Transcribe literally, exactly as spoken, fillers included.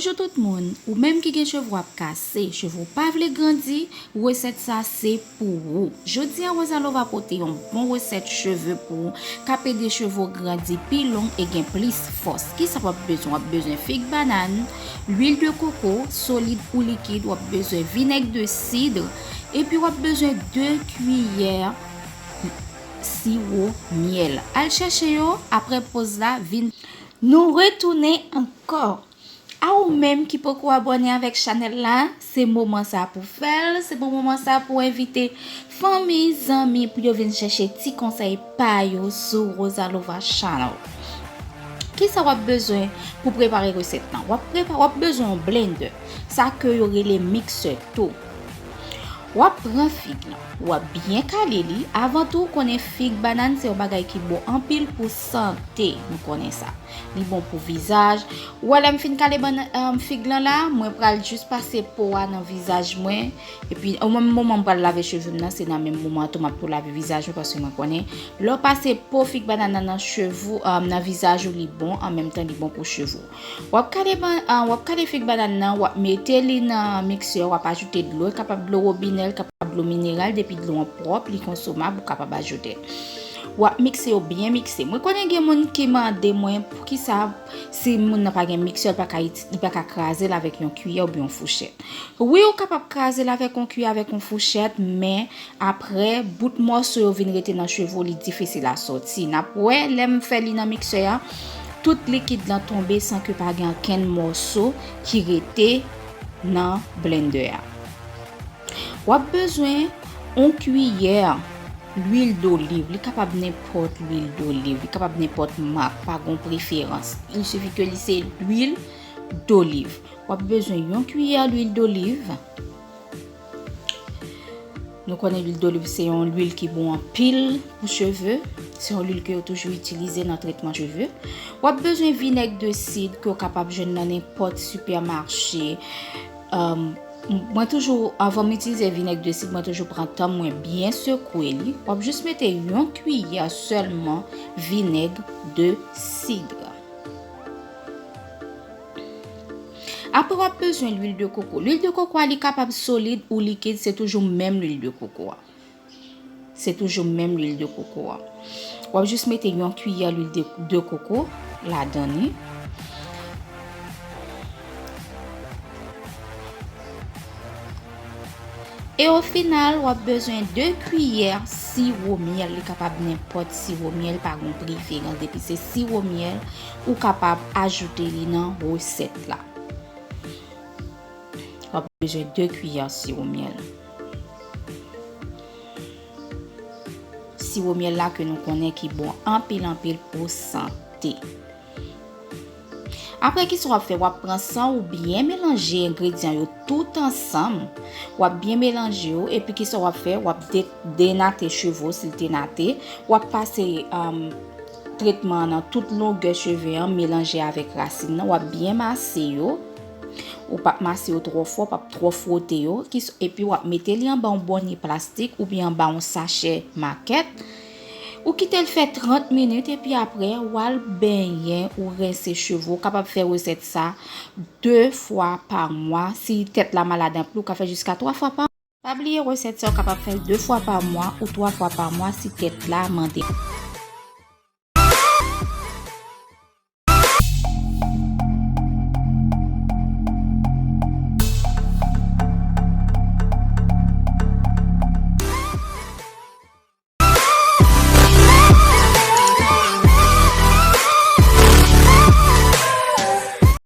Bonjou tout moun, ou menm ki gen cheve w ap kase, cheve w pa vle grandi, resèt sa se pou ou. Jodi a Rosalova pote yon bon resèt cheve pou ou, k ap ede cheve w grandi pi long e gen plis fòs. Kisa w ap bezwen? W ap bezwen fig banann, lwil de koko, solid ou likid, w ap bezwen vinèg de sid, epi w ap bezwen de kiyè siwo myèl. Al chèche yo, apre poz la, vin. Nou retounen ankò. A ou menm ki poko abòne avèk chanèl la, se moman sa pou fè l, se bon moman sa pou envite fanmi, zanmi pou yo vin chèche ti konsèy pa yo sou Rosalova Channel. Kisa w ap bezwen pou prepare resèt lan? W ap prepa-, w ap bezwen yon blender, sa ke yo rele miksè tou. W ap pran fig lan, w ap byen kale li. Avan tou, konnen fig banann se yon bagay ki bon anpil pou sante, nou konnen sa. Li bon pou vizaj. Ou wè, lè m fin kale bann, um, fig lan la, mwen pral jis pase po a nan vizaj mwen. Epi, o menm moman m pral lave cheve m nan, se nan menm moman an tou m ap tou lave vizaj mwen, paske mwen konnen lè w pase po fig banann nan nan cheve w, um, nan vizaj ou, li bon, an menm tan li bon pou cheve w. W ap kale ban-, ah, w ap kale fig banann nan, w ap mete li nan miksè, w ap ajoute dlo, li kapab dlo wobinè, li kapab dlo mineral, depi dlo an pwòp, li konsomab, ou kapab ajoute. W ap mikse yo byen mikse. Mwen konnen gen moun ki mande mwen poukisa si moun nan pa gen miksè, li pa ka iti-, li pa ka kraze l avèk yon kiyè oubyen yon fouchèt. Wi, ou kapab kraze l avèk yon kiyè, avèk yon fouchèt, men apre, bout mòso yo vin rete nan cheve w, li difisil a sòti. N ap wè, lè m fè li nan miksè a, tout likid lan tonbe san ke pa gen okenn mòso ki rete nan blender a. W ap bezwen yon kiyè lwil doliv. Li kapab nenpòt lwil doliv, li kapab nenpòt mak, pa gen preferans. Il suffit ke li se lwil doliv. W ap bezwen yon kiyè lwil doliv. Nou konnen lwil doliv se yon lwil ki bon anpil pou cheve. Se yon lwil ke yo toujou itilize nan tretman cheve. W ap bezwen vinèg de sid ke w kapab jwenn nan nenpòt sipèmache. Um, mwen toujou, anvan m itilize vinèg de sid, mwen toujou pran tan mwen byen sekwe li. W ap jis mete yon kiyè sèlman vinèg de sid. Apre, w ap bezwen lwil de koko. Lwil de koko a, li kapab solid ou likid, se toujou menm lwil de koko a. Se toujou menm lwil de koko a. W ap jis mete yon kiyè lwil de, de koko ladan li. E o final, w ap bezwen de kiyè siwo myèl. Li kapab nenpòt siwo myèl, pa gen preferans. Depi se siwo myèl, ou kapab ajoute li nan resèt la. W ap bezwen de kiyè siwo myèl. Siwo myèl la ke nou konnen ki bon anpil, anpil pou sante. Apre, kisa w ap fè? W ap pran san ou byen melanje engredyan yo tout ansanm. W ap byen melanje yo, epi kisa w ap fè? W ap de-, denate cheve w, si l te nate. W ap pase, um, tretman an nan tout longè cheve an, melanje avèk rasin nan. W ap byen mase yo. Ou p ap mase yo twò fò, p ap twò fwote yo. Kis-, epi w ap mete li anba yon bònye plastik oubyen anba yon sachè makèt. Ou kite l fè trant minit epi apre, w al benyen, ou rense cheve w. Ou kapab fè resèt sa de fwa pa mwa. Si tèt la malad anpil, ou ka fè jiska twa fwa pa mwa. Pa bliye, resèt sa, ou kapab fè l de fwa pa mwa ou twa fwa pa mwa si tèt la mande.